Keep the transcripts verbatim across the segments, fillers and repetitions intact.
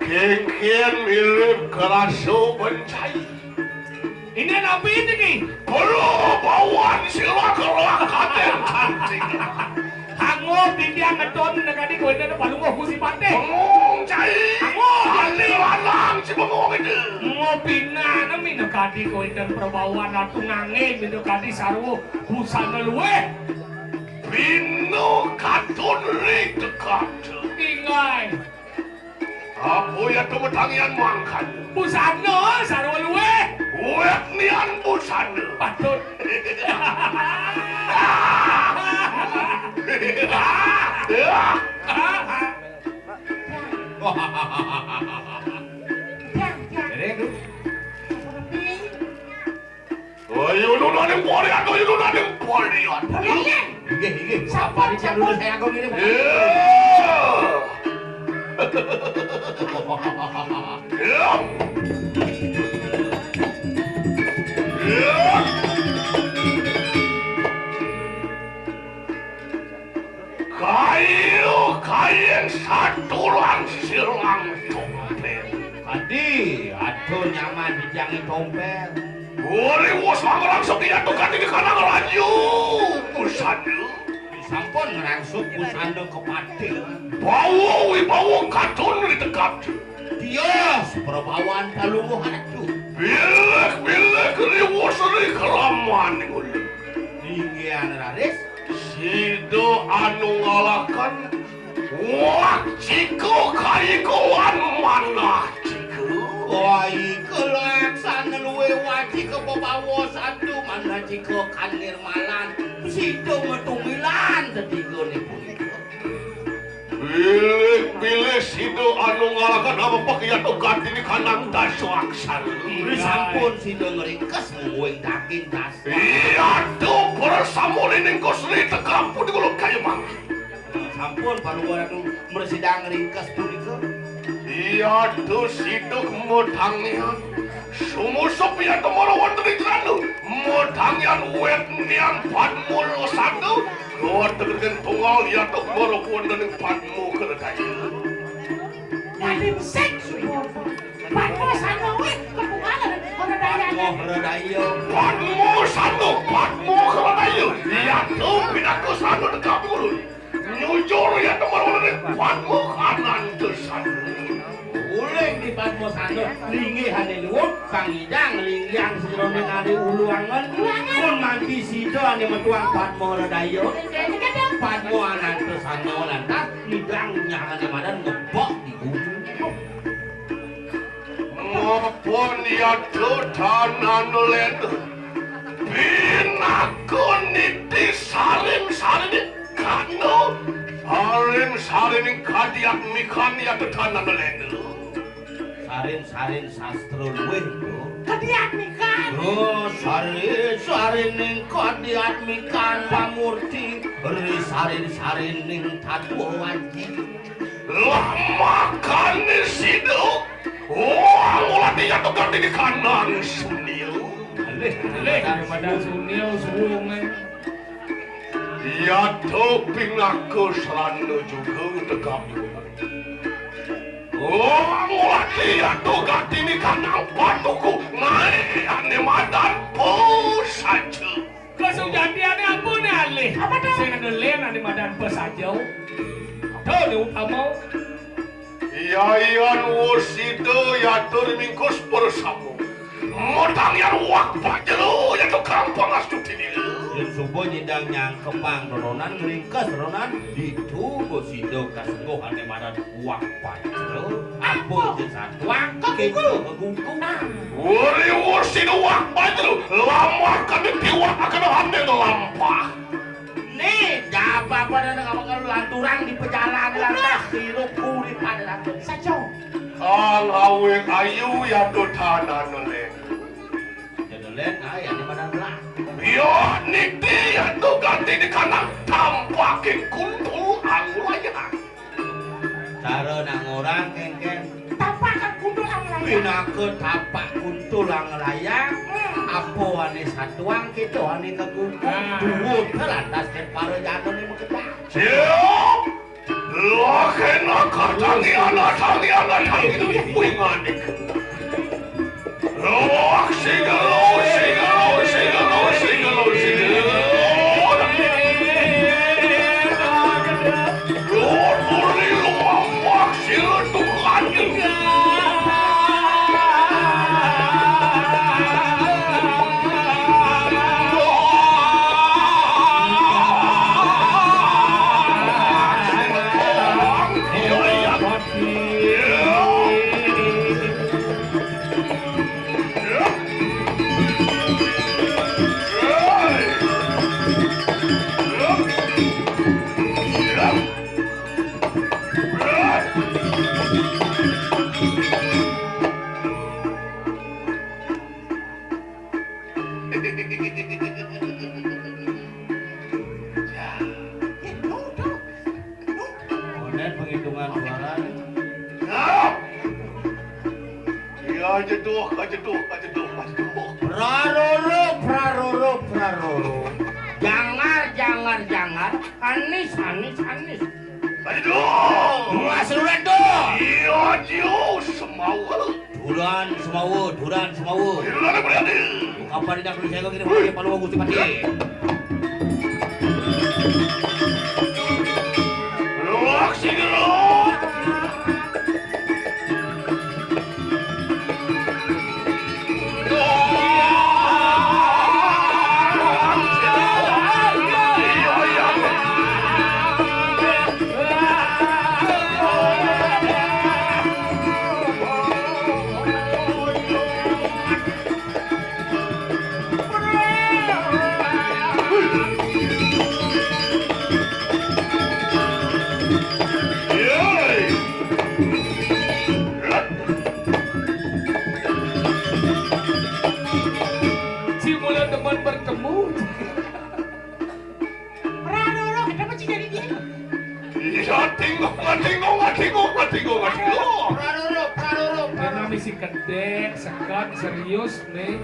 Kénkén mirip keraso bencai. Ini napi ini ki? Kalau bawan sila kelak katen cantik. Hango titiang ngeton negadi kointen palungguh Gusti Patih. Bengong cai. Hango. Ane lanang si bengong itu. Ngopina nami negadi kointen perbawan ratu ngangge minegadi sarwa busana luweh. Bina katun ri tekad. Inggih. Apa ya tumetangian mangkat? Busana sarwa luweh. Wet nian busana. Patut. Dereng, Du. Ayo, nunaning porian, ayo, nunaning porian. Inggih, inggih. Sampun, sampun. Saya agung ini. Iya. Iya. Iya. Kayu kayen satulang silang tompel. Tadi ada nyaman di tiangi tompel. Uri wus mangrangsuk iya tuh kati di kanang rayu busana. Sampun ngrangsuk busana kepati. Bawa wibawa katun di tekap. Tias perbawan kalungguh atu. Bilih-bilih riwus ri kelaman ngulung. Inggih, raris. Sida anu ngalakan wacika kaikuan manah cika. Kaika laksana luwih wacika bebawa satu manah cika kanirmalan. Sida metumilan tetigane punika. Bilih-bilih sida anu ngalakan amepek yata gandini kanang dasa aksara. Sampun sida ngringkes mungguing daging dasa. Yata prasamuning Kusri tekampu di Gunung Kayu Manggi. Sampun paluwar anu mresidang ngringkes punika. Yata sida kemetangian. Sumusup yata mara wonten ing jlana. Metangian wet nian padma lasada. Kawategregen tunggal yata mara wonten ing padma kredaya. Paling sik suba. Padma sanda wit kepungan kredaya. Padma kredaya. Padma sanda, padma kredaya. Yata pinaka sanda tegap ulun. Nyujur yata mara wonten ing padma ananta sanda. Uling di padma sanda, linggihane luwung, kang idang linggihang sajeroning ari ulu angen. Ulu angen. Pun manti sida ane metuang padma kredaya. Padma ananta sanda lantas. Nyidang nyarane madan ngebok di gulu. Ngapun yata tanan lena. Pinaka niti sarin-sarining kanda. Sarin-sarining kadiatmikan yata tanan lena. Sarin-sarin sastra luwih, Bro. Kadiatmikan. Bro, sari-sarining kadiatmikan pamurti, ri sarin-sarining tatwa wanci. Lamakane sida, wah, ngulati yata gandini kanang sunil. Alih, alih, daripada sunil, suwung, eh. Yata pinaka srana juga tegap. Oh, ngulati yata gandini kanang patuku ngae ane madan pesaja. Kasujatiane ampun alih. Apa to? Sing nelen ane madan pesaja. To ne utama. Yayan wus sida yata rimingkus prasama. Modang yan wak pajero yata kampang astuti nila. Yen suba nyidang nyangkepang ronan ngringkes ronan ditu go sida kasengguh ane madan wak pajero. Apa je satuang kegunggu. Kegunggu. Uri wus sida wak pajero. Lamar kami tiwak akan ane lampah. Nih, jaba pada nang apa kalau lanturang di pejalan lantas hirup urip pada lantas. Saco. Kang awet ayu yata tanan lena. Yata lena, ah, ya di mana lah? Yo niti yata ganti di kanang tampaking kuntul angulayan. Cara nang orang kengken. Tapak kuntul angulayan. Pinaka tapak kuntul angulayan. Hmm. Apa ane satuang kita ane kekuku. Ah. Duwur lantas ken para jana ni makedah. Siap. Lakena katangiana, tangiana, tangiana, kuwi nganik. Lak sigelo, sigelo, sigelo, sigelo, sigelo. Lur murni lumampak sila tukani. Onen penghitungan suara nih. Iya, jeduh, jeduh, jeduh, jeduh. Praroro, praroro, praroro. Jangar, jangar, jangar. Anis, anis, anis. Aduh. Dua seluruh tuh. Iya, jiu, semau. Duran Semawa, Duran Semawa. Duran Semawa. Kapan tidak perlu saya kira pakai palu Gusti Pati. Luak sing luak. Si Mulan demen bertemu. Praroro, kenapa sih dari dia? Iya, tinggung, tinggung, tinggung, tinggung, tinggung. Praroro, praroro, praroro. Karena misi kedek, sekat, serius, nih.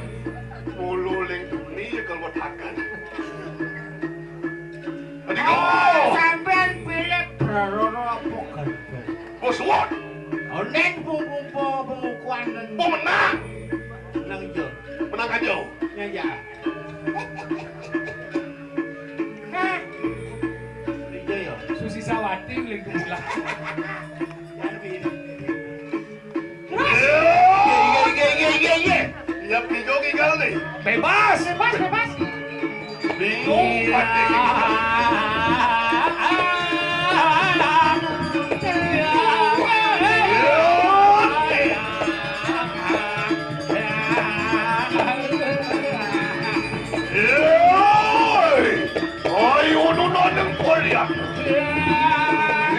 Mulu ling duni ya kalau takan. Aduh. Oh, sampean pilih praroro apa kedek? Bos Won. Onen pungpung po pengukuhan dan pemenang. Menang jo. Menang aja. Ya, ya. Hah? Iya, ya. Susi Sawati, lagi bilang. Terus? Iya, iya, iya, iya, iya, iya. Ya, Pijo gagal nih. Bebas. Bebas, bebas. Bingung, iya. Mati. Hei! Ayo, nuna neng polian.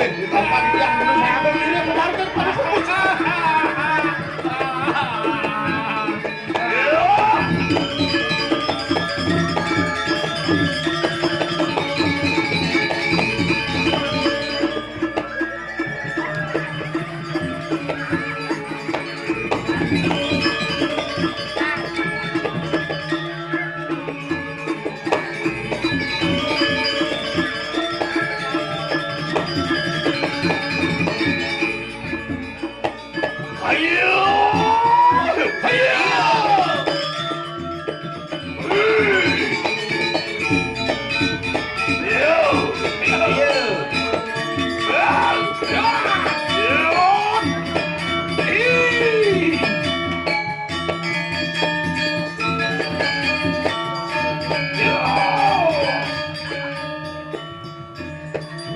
Eh, kita panjang, nuna saya ambil diri, menarik pada kubus. Ayo! Ayo!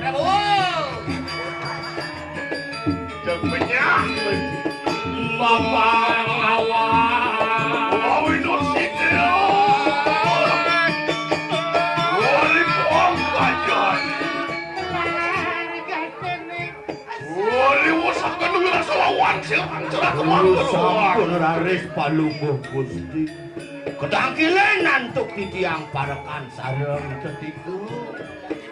Prabowo. Jeng penyah. Bapak awak. Wawinor Sidil. Wali Pongkajan. Wali wasakan wira selawan sirang cerah kemang. Sampun raris palungguh Gusti. Ketangkilan nantuk titiang parekan sareng tetiga.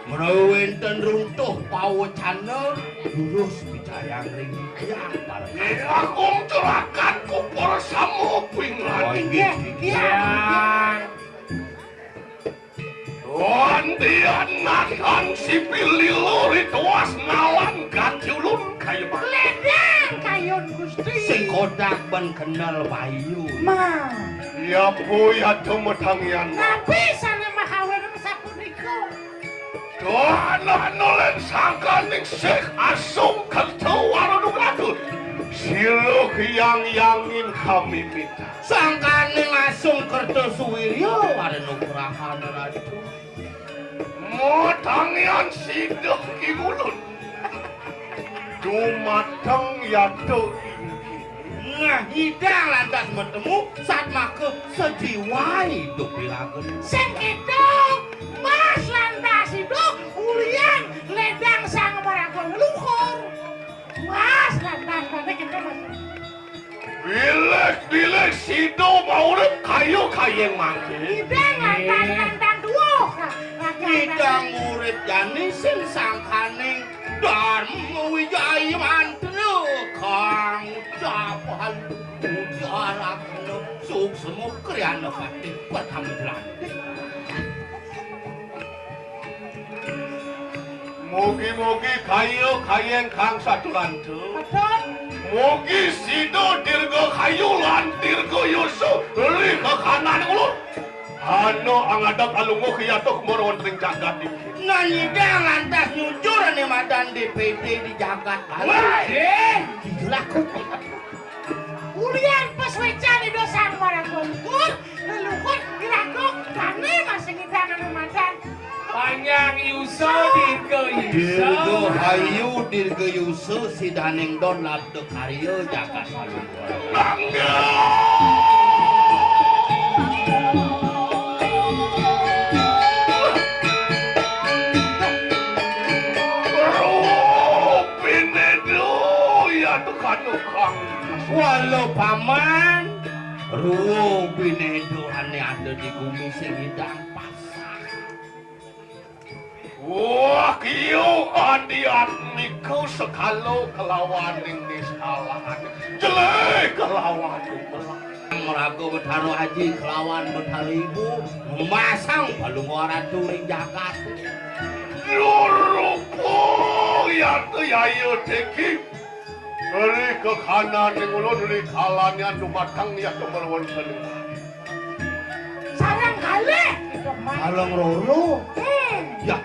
Menawi wenten runtuh pawecana, durus picayang ring titiang parekan. Irakum curakanku para sama pingan. Oh, inggih, inggih. Iya. Wandian natan sipililo rituas nalan katiulun kayuman. Ledang kayun Gusti. Sing kodak ban kenal payu. Ma. Ya pu ya tu matangian. Napi sane makawin sapunika? Tuan nulen sangkaning sih asung kerta wara nugraha. Sira hyang yangin kami mita. Sangkaning asung kerta suwirya wara nugrahan Ratu. Matangian sida ingulun. Dumateng yata inggih. Nah, nyidang lantas matemu satmaka sajiwa idup iraga. Sing kéto, Mas lantas idup ulian ledang sang maraga leluhur. Mas lantas balik kita Mas. Bilih-bilih sida maurip kayu kayeng mangkin. Idang lantas nantang duwuh. Idang urip jani sing sangkaning Dharma Wijaya mantra kang ucapan ujarakna suksma kriyana pati pertama jelan. Mugi-mugi kaya kayeng kang saturanta. Betul. Mugi sida dirga kayu lan dirga yusa ri kekanan ulun. Ana angadeg alungguh yatuh mara wonten ing jagat iki. Nanyidang lantas nyujur ane madan D P D di jagat Bali. Wah! Eh, jujur aku. Ulian paswecan Ida Sang Maraga Luhur, leluhur iraga kane masing idang anu madan. Panjang yusa, dirga yusa. Dirga hayu, dirga yusa, sidaning don labda karya jagat Palungguh. Bangga! Rupine duh, ya tukang-tukang. Wala paman, ruwa binedo ane ada di gumi sing idang pasah. Wah, kiyo adiatmika sekala kelawaning niskalan. Jeleh kelawaning belah. Maraga Betara Aji kelawan Betara Ibu, masang Palungguh Ratu ring jagat. Yo rupa yata yaya teki. Ri kekanan ning ulun, ri kalanian dumateng ya kemerwen kening. Sareng kalih. Sareng loro. Hmm. Ya.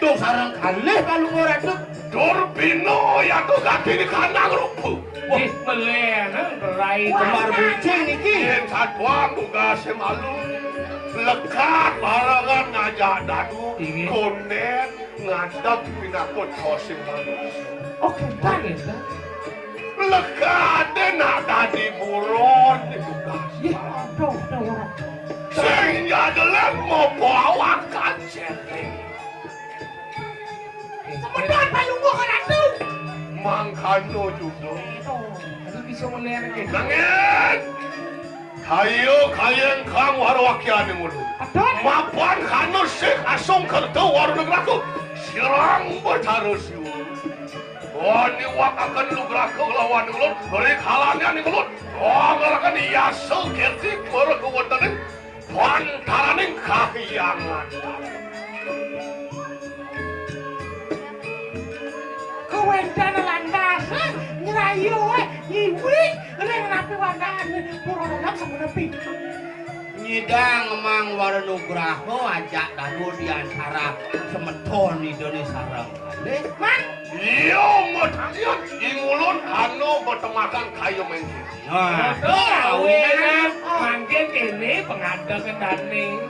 Tuh sareng kalih Palungguh Ratu. Durbina ya tuh gati di kandang rupa. Wah. Ih, melen, rai. Kembar bucing niki. Yen satuang tugas malu. Lekat barengan ngajak dadu. Inggih. Konden. Ngadeg pinaka sing manusa. Oke, Pak. Lekade nak dadi buron ditugas. Iya, aduh, aduh, aduh. Sing jadeleng mopo awak kancene. Semeton Palungguh Ratu. Mangkano juga. Aduh, aduh, bisa meler ke. Nangin. Kaya kayeng kang wara wakyane ngono. Aduh. Mapan kana sih asung kerta wara nugraha. Sirang Betara Siwa. Wani wakaken nugraha lawan ulun, beri kalanya ning ulun. Ngarakan yasa kirti para kewontening wantaraning kahyangan. Kawéntenan lantas, eh, nyrayu, eh, ngiwis, ring napi wantahane pura dalam sapunapi. Nyidang mang wara nugraha ajak dadu di antara semeton idane sareng kalih. Man. Iya, Mas Aryan, ingulun anu betemakan kayu mengki. Nah, awinan mangkin kene pengadeg kendane.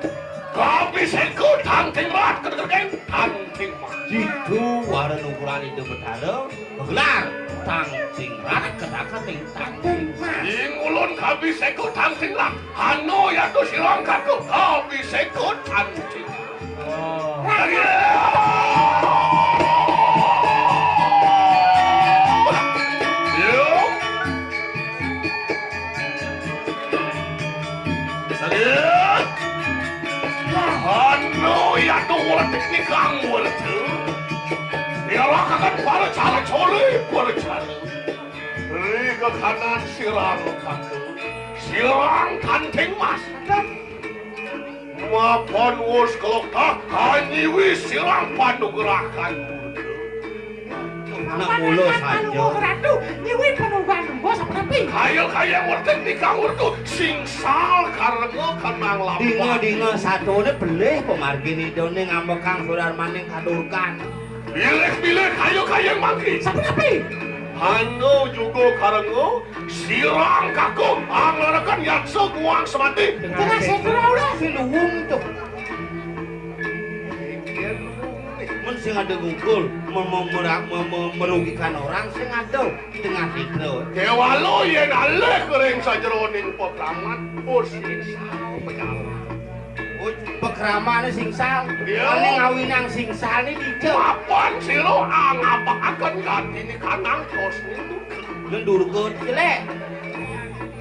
Kapiseko tangting rat kedekedeng tangting mas. Jitu wara nukuran Ida Betara, gelar tangting rat kedakating tangting mas. Ing ulun kapiseko tangting rat, anu yatu sirang kaku kapiseko tangting. Oh. Lagi. Yo. Anu, ya tuh, wala teknik kang, wala tuh. Ya, wakakan para cara coli, para cara. Ri ke kanan sirang, kaku. Sirang kanting mas. Mapan wus kelok tak kanyiwi sirang panugrahan Durga. Anak mula saja. Ratu, nyiwi panugrahan Durga sapenapi? Kaya-kaya werten nikang wertu singsal karena kenang lampah. Dinga-dinga satone belih pamargin idone ngambekang sudarmaning kadurgan. Bilih-bilih kaya-kaya mangki. Sapenapi? Hano juga karena sirang kakung anglarekan yaksa guang semati. Tengah setra udah. Siluwung tuh. Mun sing ada ngukul, mem- mem- mera- mem- mem- merugikan orang, sing ada tengah setra. Kewalo yen alih kering sajeroning pekraman, oh singsal pejalan. Oh, pekramane singsal. Iya. Ane ngawinang singsal ni dija. Mapan sira angapakaken gati ni kanang tos niku. Yen durga jelek.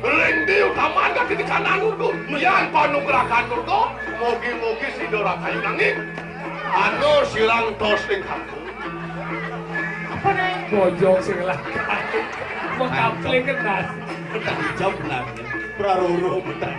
Ring di utaman gati ni kanang niku. Yan panugrahan durga, mugi-mugi sida rakayu nanging anu sirang tos ing kakung. Apa nih? Bojong sing lakar. Mengkapling kenas. Jam benar. Praroro benar.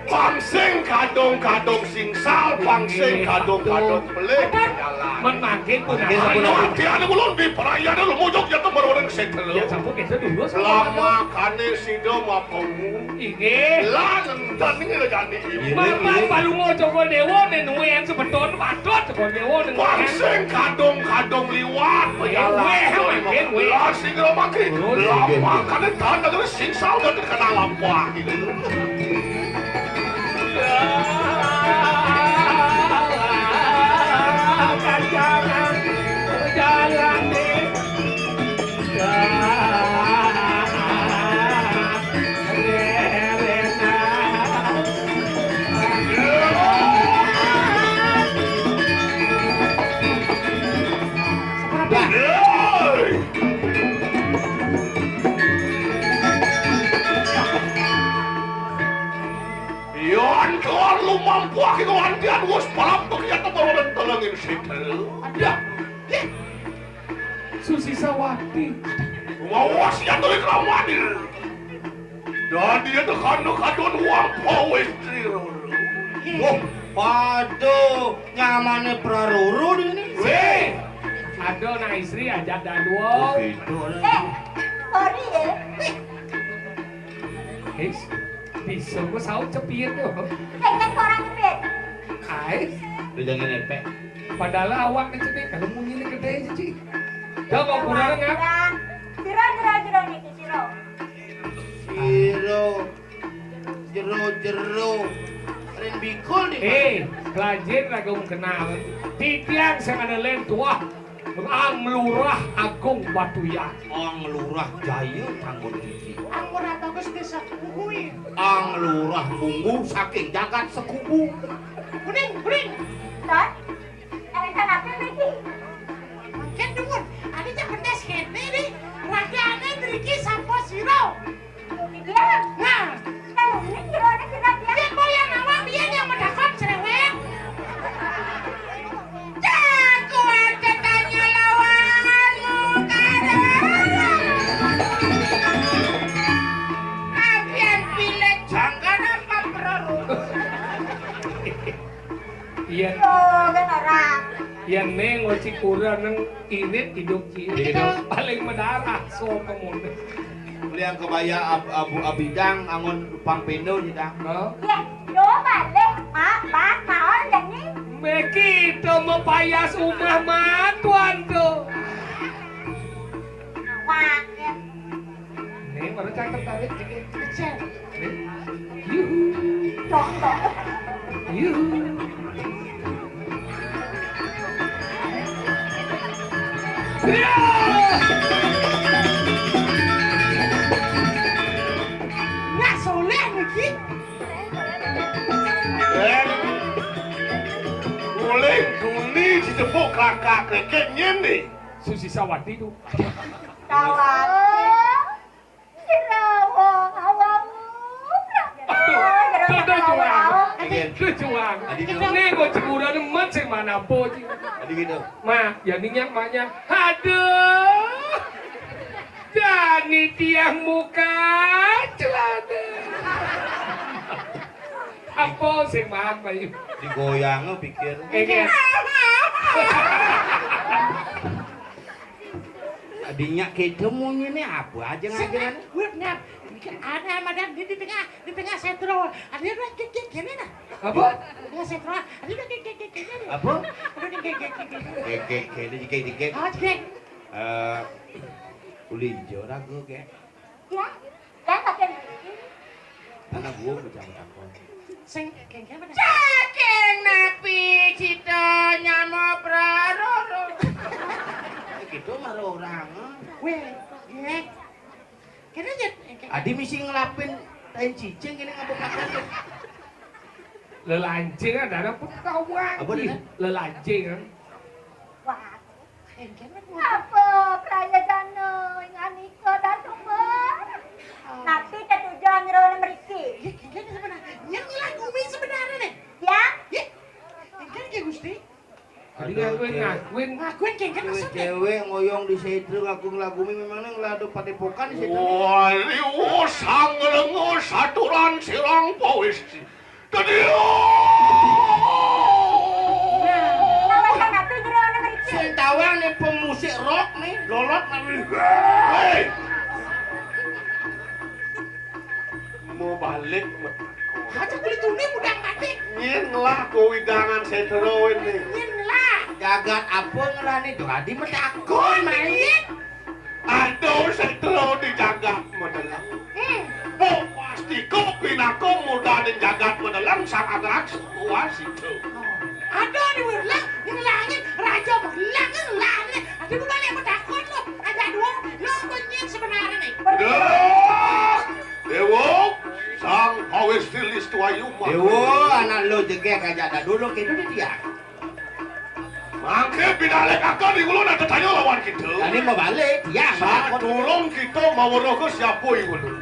Pangsing kadung-kadung singsal, pangsing kadung-kadung pelih jalan. Men mangkin pun. Mangkin apa? Sampun. Anu ati anu ulun di perayaan lu mujuk ya tembar orang setel. Ya sampun kita dulu sama. Lama kane sida mapungu. Inggih. Lan enten ning lho jani. Inggih, Bapak inggih. Palunga Joko Dewa ning nuwe yang sebeton patut Joko Dewa ning. Pangsing kadung-kadung liwat pejalan. Weh, weh, weh. Lan sing mangkin. Lama kane tanda kene singsal dan kenal apa gitu. Yan keluar lumampuh ing wantian wus palap begiat temen telengin sitel. Ada. Susi Sawati. Wawas yan tulik ramani. Dadi ada kanu kadun wampa wis triro. Wah, pada nyamane praroro dini. Weh. Ada anak istri ajak dadua. Oh, gitu. Eh, sorry ya. Is, bisa gua saut cepit tuh. Eh, kan orang cepit. Ais. Lu jangan epek. Padahal awak kecil nih, kalau munyi ini gede aja, Ci. Coba kurang ngap. Sira, sira, sira niki, sira. Sira. Jero, jero. Ren bikul di. Eh, rajin raga kenal. Titiang sing ada len tuah. Ang Lurah Agung Batuyan. Ang Lurah Jaya Tanggun Titi. Ang Lurah Bagus Desa Kubuin. Ang Lurah Bungu saking jagat Sekubu. Kuning, kuning. Ton, ada apa lagi? Mungkin dukun. Ada cak pentas kene nih. Ragane driki sapa sira? Nah, kalau ini kira ada kira dia. Dia kok yang awak dia yang mendapat cerewet. Jagoan tetanya lawanmu kadang. Apian pilih jangkar apa perlu? Iya. Oh, kan orang. Yen ning ngoci kurang nang irit hidup cilik. Iya. Paling mendarah sapa ngono. Beli yang kebaya ab- abu abidang angon pang pendo sih dah. Hah? Ya, yo balik, Mak, Pak, Pak, on jadi. Meki to mepayas umah matuan to. Wah, ya. Nih, mana cakep tarik dikit. Kecil. Nih. Yuhu. Dok, dok. Yuhu. Ya. Nak soleh niki. Eh, boleh duni ditepuk kakak kekek ngene. Susi Sawati tu. Sawati. Sira wong awakmu. Aduh, aduh, aduh, juang. Aduh, juang. Aduh, aduh. Ini kok jemuran emas sing mana apa, Ci? Aduh, gitu. Mak, ya minyak maknya. Aduh. Jani tiang muka celana. Apa sing mahan, Bayu? Digoyang pikir. Engké. Adinya kéto munyiné apa aja ngajaran? Wih, nah, ini kan ada madam di, di tengah, di tengah sentral. Ada yang kayak kayak gini nah. Apa? Di tengah sentral. Ada yang kayak kayak gini. Apa? Ada yang kayak kayak gini. Kayak kayak kayak dikit-dikit. Oh, dikit. Eh, ulinjo ragu kayak. Ya, kan pakai. Anak gua macam apa? Sing kéngkén bener. Saking napi cita nyama praroro. Gitu mah orang. Wéh, nggih. Kéné aja. Adi misi ngelapin tain cicing ini ngabuk makan. Lelancing ada apa ketahuan? Apa dia? Lelancing kan? Wah. Apa praya jana ingan ika dasumber? Napi tetujuan nyeroné mriki? Ya, kira sebenarnya. Nyén ngelagumi sebenarnya nih. Ya? Ya. Engké nggih, Gusti. Aduh, ngakuin, cewek. Ngakuin. Ngakuin, kengken maksudnya. Cewek ngoyong di Setra ngaku ngelagumi, memangnya ngelado padepokan di Setra? Wali usang lengo saturan sirang pawis. Tadi. Nah, lawan kang ati jero ana mriki. Sing tawang nih pemusik rock nih, lolot nih. Hei. Mau balik. Aja kulit tuni budang batik. Nyén lah kuwidangan Setra ini. Nyén lah. Jagat apa ngelah nih? Tuh adi metakon main. Aduh, Setra di jagat Madelang. Hmm. Oh, pasti kok pinaka mudaning jagat Madelang sang agraksi. Aduh, di Madelang, di langit, raja Madelang, langit. Adi balik metakon lo, aja dua, lo kunci sebenarnya nih. Duh, Dewa, sang pawis tilis tuayu mah. Dewa, anak lo jegek aja ada dulu gitu di dia. Mangké pinalih kakak di ulun ada tanya lawan kita. Jadi mau balik, ya. Sadurung kita maweruh ke siapa ing ulun.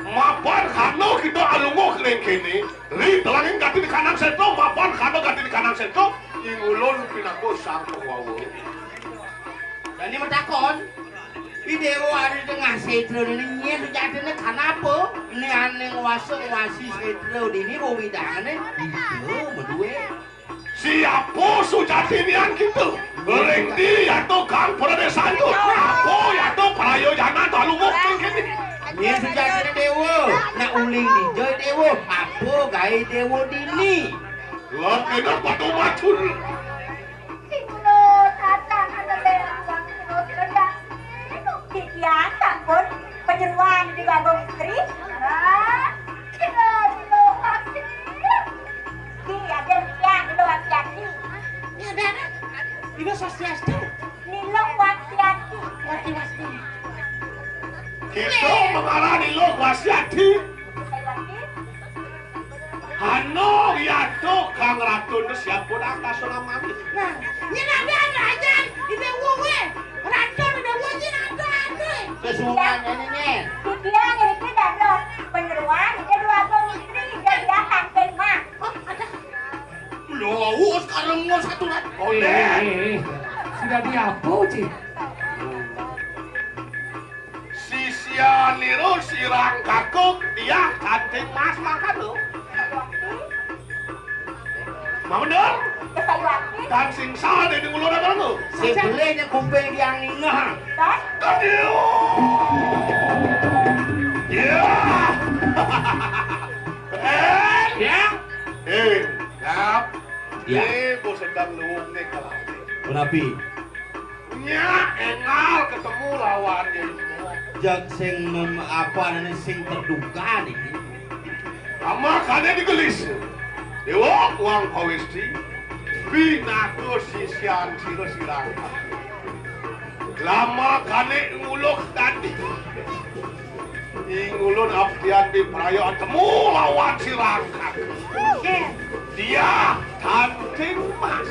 Mapan kana kita alunguh ning kéné, ri telanging gati di kanang seto, mapan kana gati di kanang seto, ing ulun pinaka sang pengwawa. Jadi matakon, i Dewa ada di tengah setra ini, nyén sujatiné kanapa? Ini ané nguasa nguasi setra dini, wewidangané, iya, bedué. Siapa sujati nian kita? Ring di yato kang pradésan tu. Apa yato prayojanan tu alunguh ning kéné? Nyén sujati Dewa, nak uling dija Dewa, apa gaé Dewa dini? Lah, kena padu matur. Sing kula tatang anu lewat terus. Titiang sampun panyeroan di Agung Istri. Ah, kira dulu hasil. Di ada titiang dulu hati-hati. Ya, ada, ada. Ibu Swastiastu. Nilo hati-hati. Hati-hati. Kita mengarah Nilo Swastiastu. Hati-hati. Hano, yato, Kang Ratu, nu siapa dah kasonamani? Nah, nyén ada rajan, ide wowe. Ratu, ide wowe, nyén ada, ada. Kesungan ini, nyén. Dia ngerti dados penyeruan, dia dua agung istri, dia dia kantin mah. Oh, ada. Lo, sekarang mau satu rat. Oh, eh, eh, eh. Sudah diapo, Ci? Sisian niro sirang kakung dia kanting mas makan lo. Mau bener? Dan sing salah deh di mulut apa lo? Sebelahnya kuping dia ngingah. Aduh. Ya. Eh. Ya. Eh, siap. Ya. Eh, bos sedang luwung nih kalau. Kenapi? Nya, énggal ketemu lawan Nyai Imo. Jag sing mem-, apa namanya, sing terduga niki. Makané digelis. Déwa, Wang Pawésti, pinaka sisian sira sirang. Lamakané nguluh dadi. Ing ulun abdian dipraya temu lawan si Rangkat. Dia kanting mas.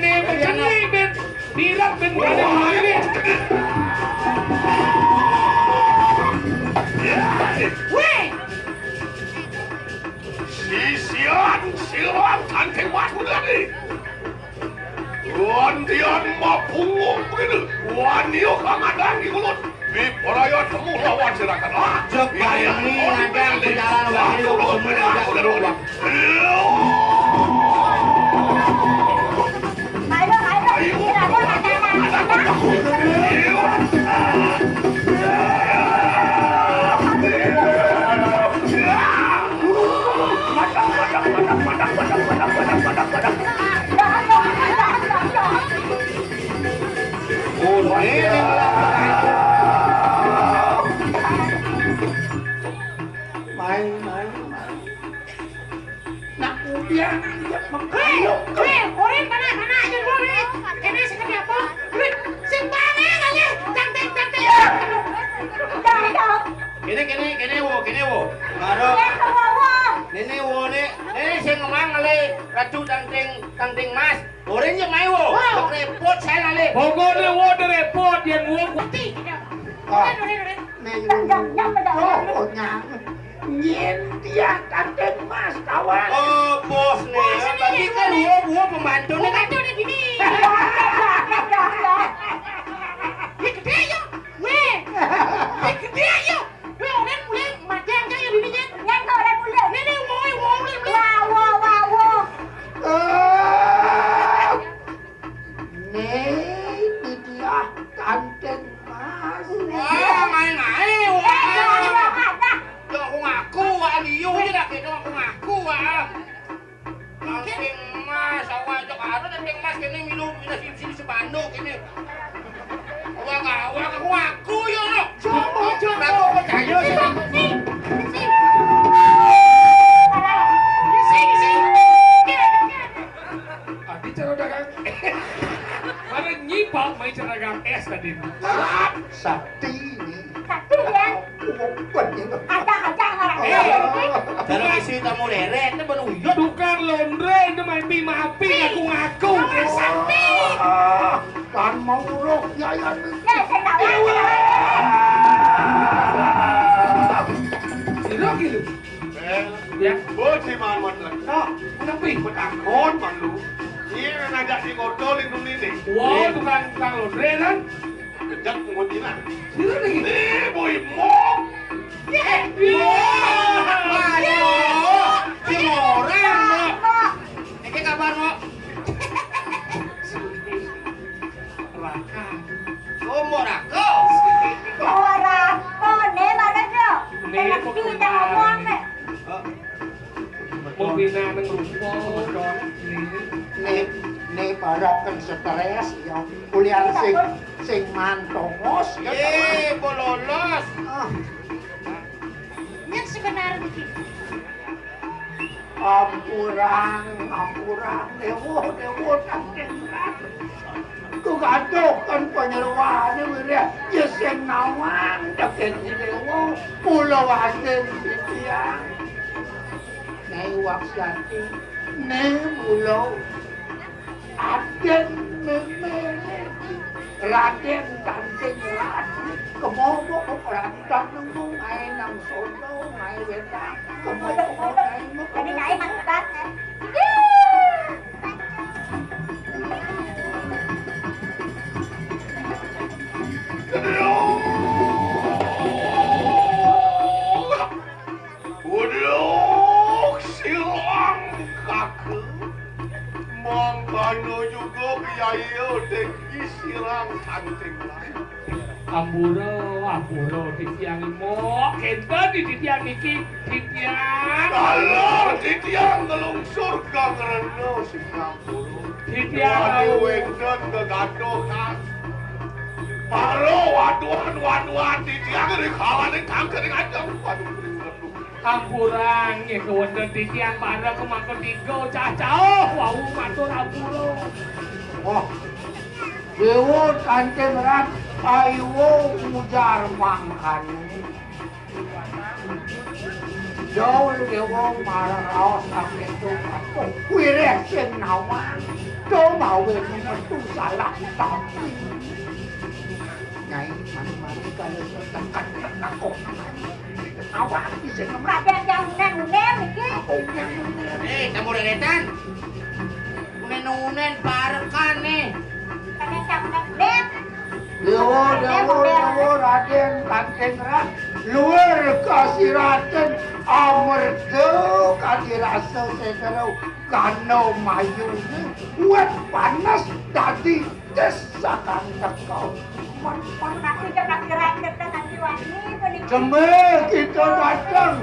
kéné, ben jani, ben birat, ben pada mati. Wéh! Sisian siluan kanthi mas mudani. Wantian mapunggung kéné. Wani ka ngadang di kulon. Diperaya temu lawan sirakan. Ah, jek ini ada jalan wahyu temu ngajak temu. Main, main, main. Nak udian, dia mengkayu. Hei, hei, orang mana-mana aja gua nih. Kena sekali apa? Duit, sing banget aja. Tang, tang, tang, tang. Dah, dah. Kéné, kéné, kéné, wo, kéné, wo. Baru. Ya, ke bawah. Néné, wo, né. Néné, sing ngomong, alé. Ratu tangting, tangting mas. Orang je mai, wo. Wow. Repot saya, alé. Pokoknya, wo, udah repot. Yang wo, wo. Mati, dah. Ah. Udah, udah, udah. Nih, oh, oh, nyang. Nyin dia kantin mas kawan. Oh, bos nih. Bos ini bagi kan dia. Gua, gua pembantu nih. Pembantu nih gini. Dia gede ya. Weh. Dia gede ya. Yo, orang mulai mati aja ya dirinya. Yang kau orang mulai. Ini, ini, woi, woi, woi. Wah, wah, wah, wah. Eh. Nih, ini dia kantin mas. Wah, main aja, wah. Eh, jangan dibawa aja. Yo, aku ngaku, wah, liu aja dah, gitu, aku ngaku, wah. Kantin mas, awak aja karo kantin mas, kene milu, milu sini, sini sebanduk, kene. Wah, wah, aku ngaku, yo, no. Coba, coba. Aku percaya, sih. Sing, sing. Sing, sing. Adi cara dagang. Mana nyipak main cara dagang es tadi. Sakti ini. Sakti ya. Ada, ada orang. Eh, kalau isi tamu leret, itu baru uyut. Tukang laundry itu main pi mapi ngaku-ngaku. Orang sakti. Ah, kan mau roh ya, ya. Ya, saya tahu. Sira gitu. Eh, ya. Bos si Mamat lah. Nah, tapi betakon malu. Iya ngajak si Koto lindung ini. Wow, tukang, tukang laundry kan? Kejak penguntilan. Sira lagi. Eh, boy, mok. Iya. Aduh, si orang, Mbok. Ini kabar, Mbok. Raka. Oh, Mbok Raka. Oh, Raka, nih, mana dia? Nih, kok kita ngomong, nih. Mau pindah nang rupa. Nih. Né barep kan stres ya. Kuliah sing, sing mantongos ya. Eh, bololos. Ah. Nyén sebenarnya iki. Ampurang, ampurang, dewa, dewa, tangkeng. Kegaduh kan panyeroané wiré, ya sing nawang, tangkeng dewa, mula wasin titiang. Nyai Waksati, né mula. Adén mémé Radén Tanjing Ratu, kemobok rantang nemu ngaé nang sono, ngaé wétan, kemobok ngaé muk. Jadi ngaé mangkat, eh. Uduh, silang kaka. Mangkana juga biaya dek sirang canting. Ampura, ampura, titiang imok. Kénten di titiang niki, titiang. Kalau titiang ngelungsur gang rena sing ampura. Titiang. Wani wénten gegaduhan. Para waduhan-waduhan titiang rikalaning tangkering ajeng. Waduh, ring reduh. Ampurang, nggih, kawénten titiang para kemangka tiga, cacah, wau matur ampura. Wah, Déwa Tanjeng Rat, ayuwa mujar mangkana. Daul Déwa marang raos sakéto, kuwi réh sing nawang. Do mawi metu salah tapi. Nyai, mari-mari kalau tekan kok. Awak bisa ngemrak. Ada yang unen-unen iki. Apa unen-unen? Eh, kamu deretan. Unen-unen parekan nih. Ada yang unen-unen. Déwa, déwa, déwa, Radén Tanjeng Rat, luwir kasiraten amerga kadirasa sesero gana mayuné wit panes dadi desakan teka. Pun, pun nanti jam kadirasa teka nanti wani, pun iki. Jemé kita dateng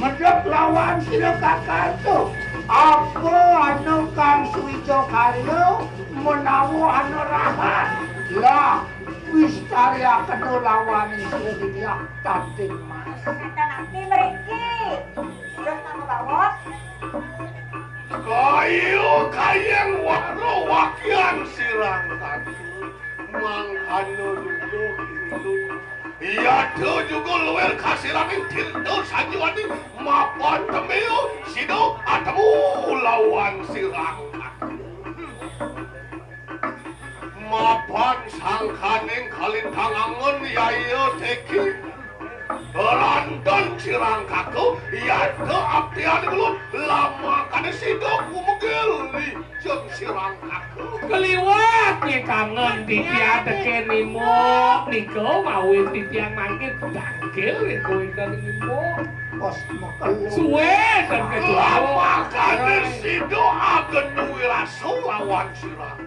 medhep lawan sira kakatu. Apa anu kang suwija karya menawa anu rahat? Lah, wistaryaken lawan Sri Widya Tanjing Mas. Kata nanti mriki. Terus nama bawos? Kayu kayang waro wakyan sirang tadi. Mangkana luluh luluh. Yada juga luwir kasiraning tirta sanjiwani mapan temeo sida atemu lawan sirang. Mapan sangkaning kalintang angon yaya teki. Lantan sirang kaku, yada abdian ulun lamakane sida kumegel lijeng sirang kaku. Keliwat nggih kangen titiang tekén imok nika mawi titiang mangkin dangkil nggih kuwi kan imok. Bos mekel. Suwe dan kecuali. Lamakane sida agen wirasa lawan sirang.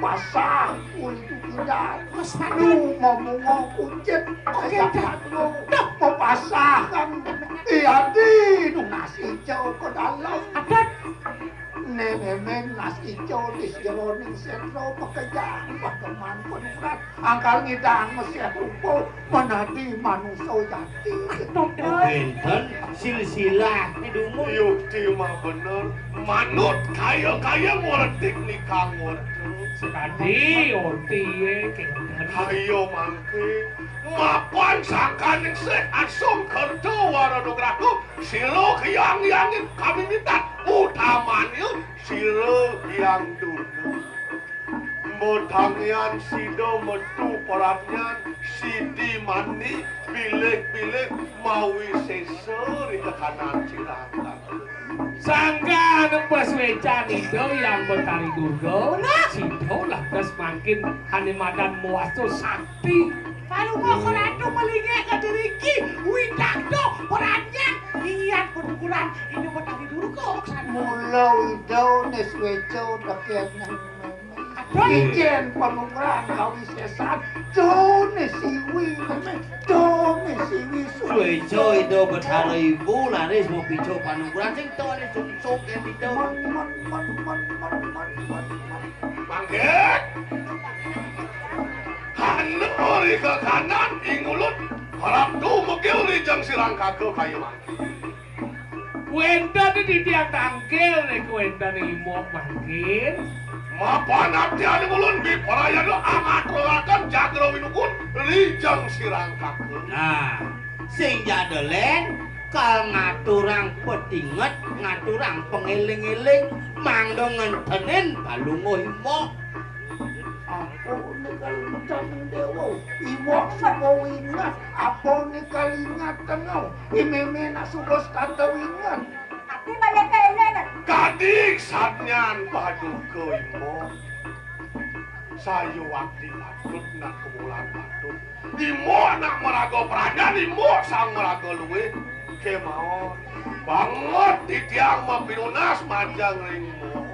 Pasah kulit ukidan. Mas Pandu. Lu mau mau kucit. Oke, kayak dah. Anu. Dah. Mau pasah kan. Iya, di nu nasi hijau ke dalam. Ada. Nenemen nasi hijau di sejeroning sentro pekerjaan. Pateman penuran. Angkal ngidang mesih rupa. Menadi manusa jati. Aduh, dah. Pinten silsilah dumun. Yukti mah bener. Manut kaya-kaya ngortik nikah ngortik. Sekadi orti ye, kinten. Ayo mangke, mapan sangkaning sih asung kerta wara nugraku, sira kiyang-yangin kami minta utamanya sira yang dulu. Modangyan sida metu peranyan sidi mani bilih-bilih mawi sesa ri tekanan cirang. Sangga nepes wecan Ida Hyang Betari Durga, nah, sida lantas mangkin ane madan muasto sakti. Palungguh Ratu melingih ka diriki, widakdo peranyan ngian penukuran Ida Betari Durga, oksana. Mula Ida Nisweca tekén Aduh. Ijen panugrahan kawisésan, jone siwi, jone Siwi suwi. Suwéja Ida Betara Ibu laris mapica panugrahan sing tawané sungsung kén Ida. Men, men, men, men, men, men, men, men. Mangké. Hana ri kakanan ing ulun, Ratu Megil Rijeng Sirangkaga kaya mangké. Wénten titiang tangkil nika wénten imbok mangkin. Mapan atian ulun biparayana angaturaken jagra winukun Rijeng Sirangkaga. Nah, sing jadelen kal ngaturang petinget, ngaturang pangéling-éling, mangda ngentenin palungguh imbok. Apané kal mencang déwa, iwak suba wingat, apané kal ingat tengah, i mémé nak suba setata wingat. Ati banyak kaéné, nah. Kadi sadnyan paduka imbok. Sayuwakti patut nak kemulan patut. Imbok nak maraga pranyan, imbok sang maraga luih. Kémaon. Banget titiang mapinunas majeng ring imbok.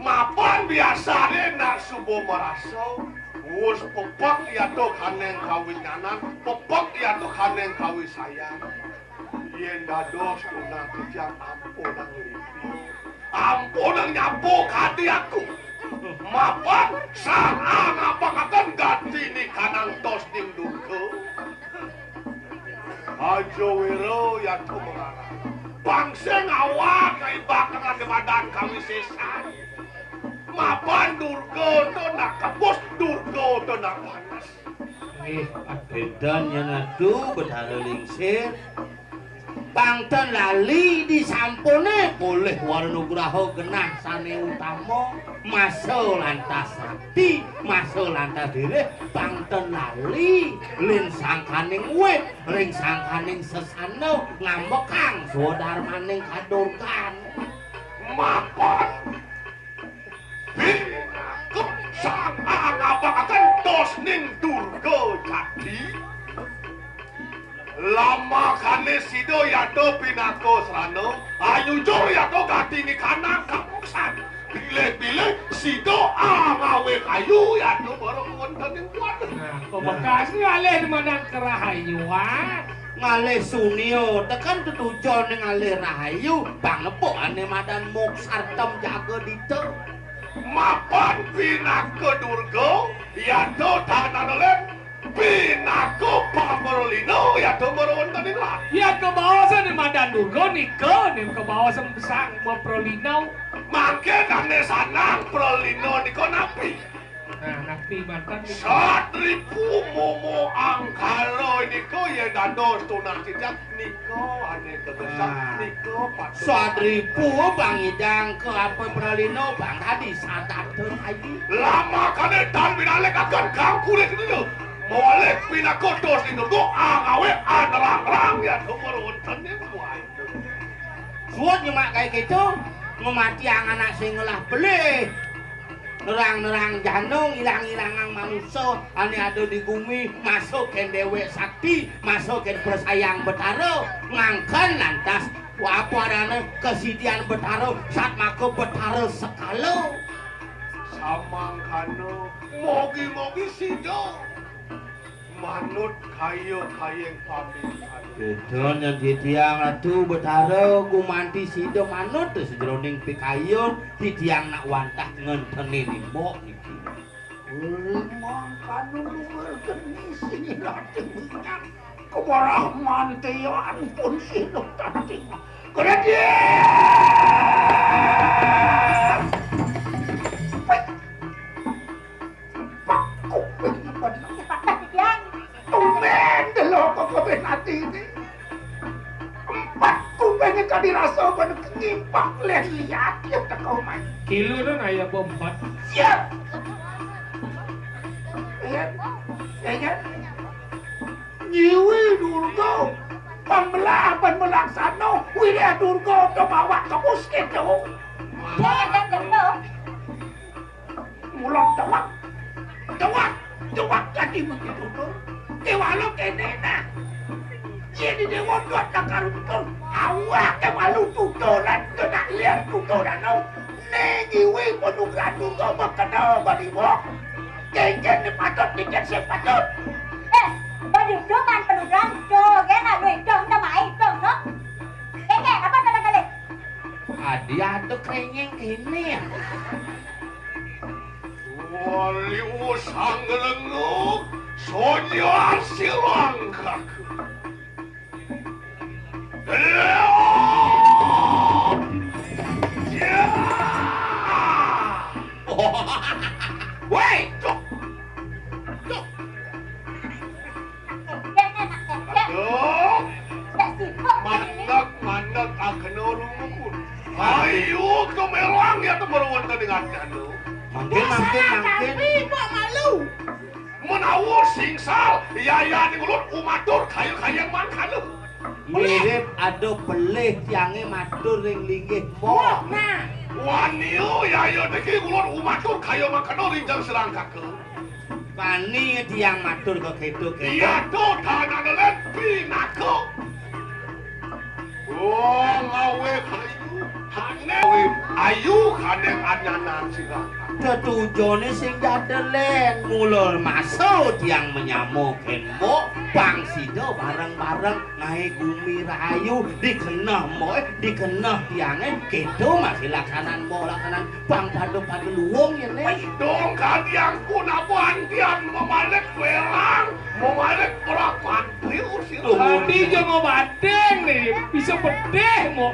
Mapan biasané nak suba marasa, wus pepek yata kaneng kawinyanan, pepek yata kaneng kawisayan. Yén dados tunah titiang ampunang ngripil, ampunang nyapu kadi aku. Mapan sang angabakaken gati nikanang tos ning Durga. Aja wira yata mengarang. Pang sing awak ngibakaken madan kawisésan. Mapan Durga to nak kebus, Durga to nak panas. Nggih, Pak. Bédan yen adu Betara Lingsir. Pang ten lali disampuné polih wara nugraha genah sané utama, masa lantas sakti, masa lantas dirih, pang ten lali lin sangkaning wit, ring sangkaning sesana ngambekang swadarmaning kadurgan. Mapan pinaka sang angabakaken tos ning Durga jati. Lamakané sida yata pinaka srana, anyujur yata gati nikanang kamuksan. Bilih-bilih sida angawé kayu yata baru wonten ing kuat. Nah, pamekasné alih dumadan kerahayuan. Ngalih sunia, teken tetujon ning ngalih rahayu, pangepukané madan moksartem jaga dita. Mapan pinaka Durga, yata tanana lén, pinaka pamerlina, yata marawon taning lah. Yan kabaosan ning madan Durga, nika, ning kabaosan sang mapralina. Mangké dané sanang pralina nika napi? Nah, napi manten nika? Satripu momo angkara nika yén dados tunah titiang nika ané tegesang, nah, nika patut. Satripu bang idang ka apa pralina bang tadi sadata ayu. Lamakané tan binalikaken kang kulit dina. Mawalik pinaka dos ning Durga angawé anerang-rang ya sumber wonten ing kuai. Suud nyemak kaya kéto, ngematiang anak sing ngelah belih. Nerang-nerang janung, ilang-ilangang manusa ané ada di gumi, masuk kén déwék sakti, masuk kén persayang Betara, ngangken lantas apa adané kesidian Betara, satmaka Betara sekala. Samangkana, mogi-mogi sida manut kaya-kayang pamit. Béda nyén titiang Ratu Betara gumanti sida manut sajeroning pikayun titiang nak wantah ngentenin imbok niki. Mangkana luwih geni sing ilatih minyak. Kebarah mantian pun sinuh tadi. Kemudian Pak kuping bener. Cepat, Pak Sidian. Tumben delok kok kuping ati ini. Empat kupingnya kadi rasa bener ngimpak leh liat ya teko main. Kilo dong ayah bom empat. Siap. Iya. Iya. Nyiwi Durga, pambelah, pamelaksana, Widya Durga, to bawa ke puskesmas. Jangan, jangan, jangan. Mula tewak, tewak, tewak dadi mesti tutur. Déwala kéné nah. Yén di déwa tuat tak karuntun, awak malu tuturan, kena liar tuturan. Né nyiwi panugrahan Durga makena baliwok. Kéngkén né patut, kéngkén sing patut. Eh, Kok dido man penugan, do, kena duit, dong, sama ae, dong, no. Keke, apa kali-kali? Adi atuh krenyeng kene ya. Wali usang gelenggu, sonya silang kaku. Woi, cuk. Cuk. Aduh. Mandek, mandek, tak kena urung mukul. Ayo, kemelang ya, temen wonten ing ati anu. Mangkin, mangkin, mangkin. Tapi, Pak Malu. Menawa singsal, yayan ing ulun umatur kaya-kaya mangkana. Mirip ada pelih tiange matur ring linggih Mbok. Nah. Wani, yaya niki ulun umatur kaya mangkana ring jang sirang kaka. Wani tiang matur ka keto-keto. Iya, to, tanane len pinaka. Wong awet ayu, hane ayu, hane anyanan sirang. Tetujone sing jadelen, mula masa tiang menyama ken Mbok, pang sida bareng-bareng ngae gumi rahayu, dikeneh Mboke, dikeneh tiange, keto masih laksanan Mbok, laksanan pang pada-pada luwung yen. Wis dong, kadiang pun apa antian memalik welang, memalik perak pantil, sirang. Ati aja mau bating nih, bisa pedih, mau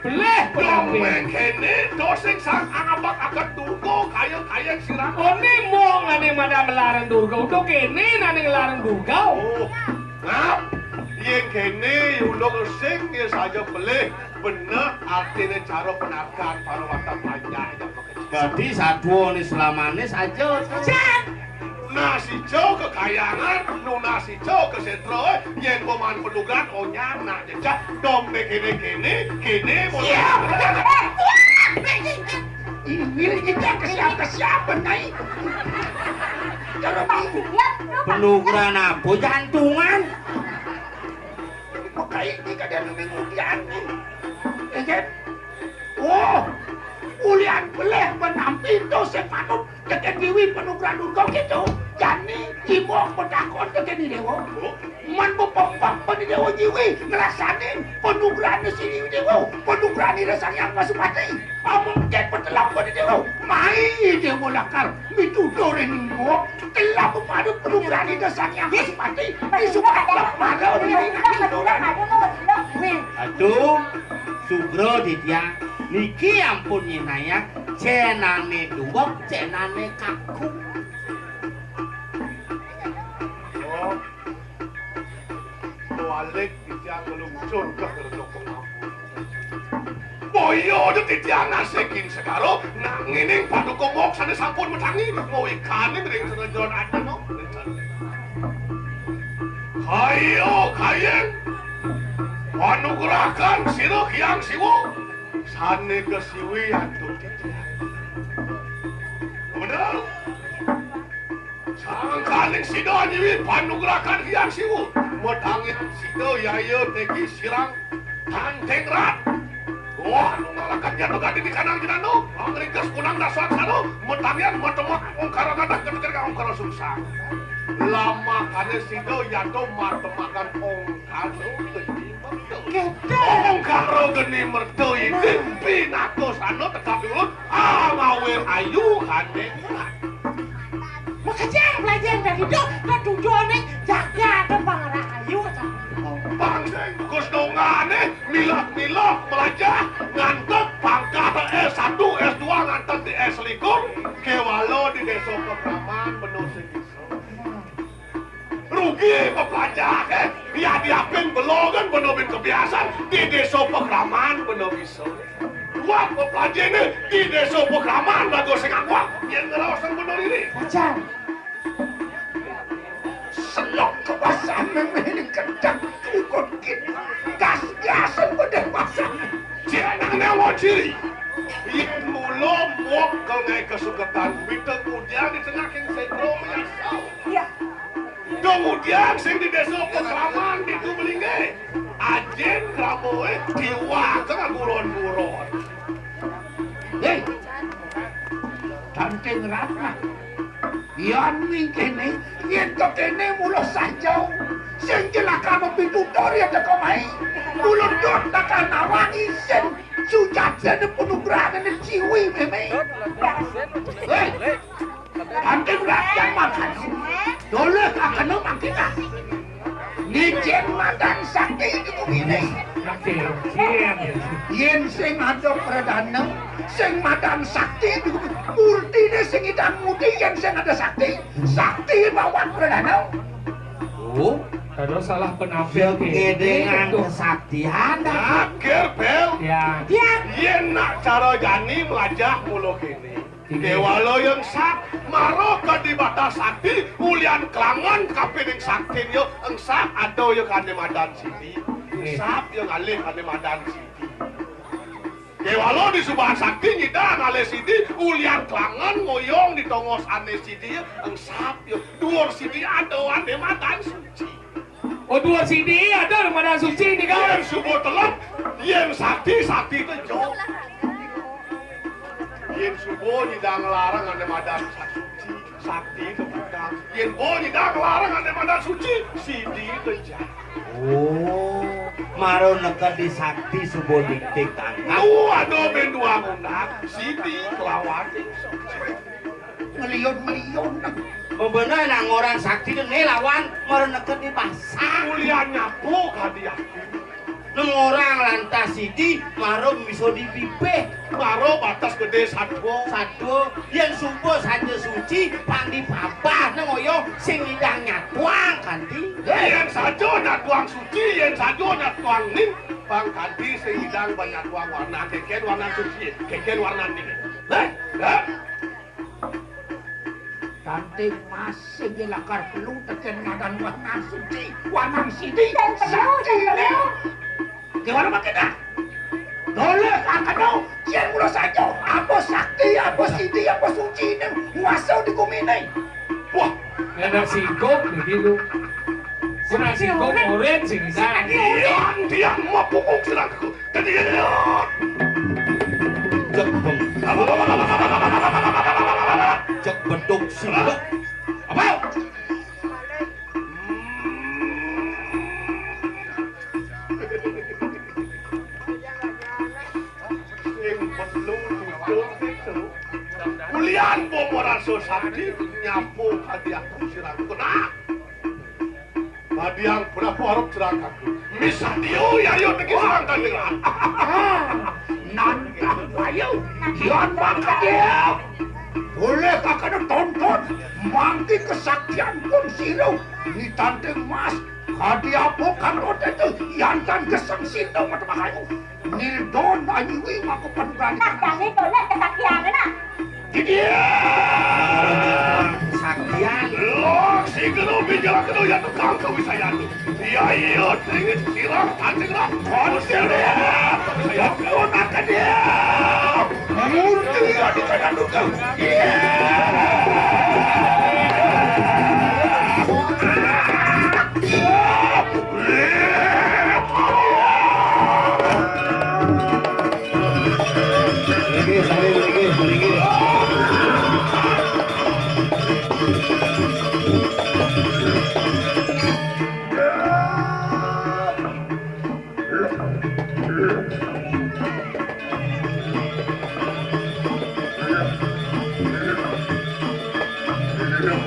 beleh, beleh. Dong, mengkene, dosing sang angabak akan tunggu, kaya-kaya sirang. One mong ane madang ngelarang Durga, udah kene nane ngelarang Durga. Oh, ngap, yen kene, unduk sing, ya saja pelih, bener, artine cara penarkan, para watan panjang, ya, Dadi saduwane selamane saja. Jan! Nunas ijo kekayangan, nunas ijo kesetra, yen paman penugan onyan nak jejak, dom ne kene-kene, kene mau. Siap! Eh, siap! Ini kita ke siapa-siapa, Nyai? Kalau mau. Penukeran apa jantungan? Maka ini kadang minggu dianu. Ya, kan? Oh, ulian pelih menampi to sing manut teken Dewi Panugrahan Durga gitu. Jani ibu petakon teken Dewa. Man bepempek pada Dewa Jiwi ngelaksani panugrahan si Dewa. Panugrahan Ida Sang Hyang Pasupati. Amung ket petelap pada Dewa. Mai Dewa lakar mitutur ing mbok. Telah pepadu penugrahan Ida Sang Hyang Pasupati. Isup atap mara. Aduh, sugra titiang. Niki ampun nyinayang, cenane duwek, cenane kaku. Oh, balik titiang ngelungsur ke Gerdo Kemampu. Boya titiang nasikin segara, nanging paduka moksane sampun metangi, ngawikaning ring senajan adana. Kaya kayeng, panugrahan sira Hyang Siwa, sane kasiwi antuk titiang. Bener? Sangkaning sida nyiwi panugrahan Hyang Siwa, metangian sida yaya teki sirang Tanteng Rat. Wah, anu ngalakan jatuh gadi di kanang jenano, angringkes kunang dasa aksara, metangian matemak ongkara gadah keteker ongkara sungsang. Lamakane sida yatuh matemakan ongkara geni merta. Ongkara geni merta ini pinaka sana teka piulun, ah, ngawe ayu kane. Makejang belajar dari do, ketujuane jaga atau pangerang ayu. Bangsa bagus dongane, milah-milah belajar, ngantek pangkat S satu, S dua, ngantek di S likur, kewala di desa Pekraman, benua sing iso. Rugi pepelajar, eh, ya diapin belo kan benua bin kebiasaan, di desa Pekraman, benua bisa. Wah, pepelajar ini di desa Pekraman, bagus sing akuat, yang ngerawas yang bener ini. Pacar. Selok kekuasaan memang kencang, ikut kita. Gas-gasan pada pasang. Jeneng nyawa ciri. Yen mula mok kengke kesuketan, bintang udian di tengah king sentro menyasau. Iya. Dong udian sing di desa Pekraman di Tumlingge. Ajin ramoe diwak ke guron-guron. Hei, Tanteng Ratna. Yan mingkene, yen to kene mula saja. Sing lakar mapitutur ya teka mai. Tulundut lakar nawang isin. Sujatine panugrahané ciwi mémé. Hei, anti belajar makan. Doleh kakeno makin ah. Nicen madan sakti di guminé. Yén sing ada pradana, sing madan sakti di guminé. Murtiné sing idang muti yén sing ada sakti. Sakti bawat pradana. Oh, ada salah penampil. Yang kéné ngedengan kesaktian. Akhir, Bel. Ya. Ya. Yén nak cara jani melajah mula kéné. Iya. Kéwala yang sat, mara kadi batas sakti, ulian klangan kapining saktin ya, engsap ada ya kane madan sidi. Iya. Engsap ya ngalih kane madan sidi. Kéwala di subahan sakti nyidang ngalih sidi, ulian klangan ngoyong di tongos ane sidi ya, engsap ya. Duur sidi ada ane madan suci. Oh, duur sidi ada madan suci nika. Yén suba telat, yén sakti, sakti tejo. Yén suba nyidang nglarang ane madan suci, sakti tebuka. Yén bo nyidang nglarang ane madan suci, sidi teja. Oh, mara neked di sakti suba nitih tangkap. Lu ada ben dua ngunak, sidi kelawan suci. Ngeliun-ngeliun. Bebener nang orang sakti né lawan mara neked di pasar. Ulian nyapu kadi aku. Nang orang lantas sidi mara bisa di bibih. Mara batas gedé sadwa. Sadwa, yén suba saja suci, pang di babah nang oyo sing idang nyatuang kanti. Yén saja nyatuang suci, yén saja nyatuang ning, pang kanti sing idang banyatuang warna, kénkén warna suci, kénkén warna ning. Heh, heh. Kanti masih lakar perlu tekén madan warna suci, warna sidi. Sing perlu, sing perlu. Gimana makin dah? Doleh angkat dong. Yén mula saja, apa sakti, apa sidi, apa suci ning nguasa di guminé. Wah, enak singkong begitu. Kena singkong oren sing. Diam, diam, mapupuk sedangku. Jadi, cek beng. Cek beduk sih. Apa? Sing perlu tutur itu. Ulian bo merasa sakti, nyapu hati aku sirang kena. Tadi yang berapa harap jerakaku. Misah dio ya yo tegi serang kanjeng. Nantang bayu, yan mangkat dia. Boleh kakana tonton, mangki kesaktian pun siru. Ni tante mas, kadi apa kang rote tu, yan tan geseng sindo mata makayu. Nildon anyiwi maka panugrahan. Nah, jangan tolak kesaktian, nah. Didiya! Saktian. Lok si guru bijak guru ya tukang kawisayan. Ya iya dingin sirah anjing lah. Konsil ya. Ya pun akan dia. Murti ya di kanan tukang. Iya. Mriki, saling mriki, mriki.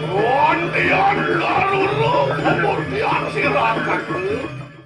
Wontian laruru, pemutian sirakan.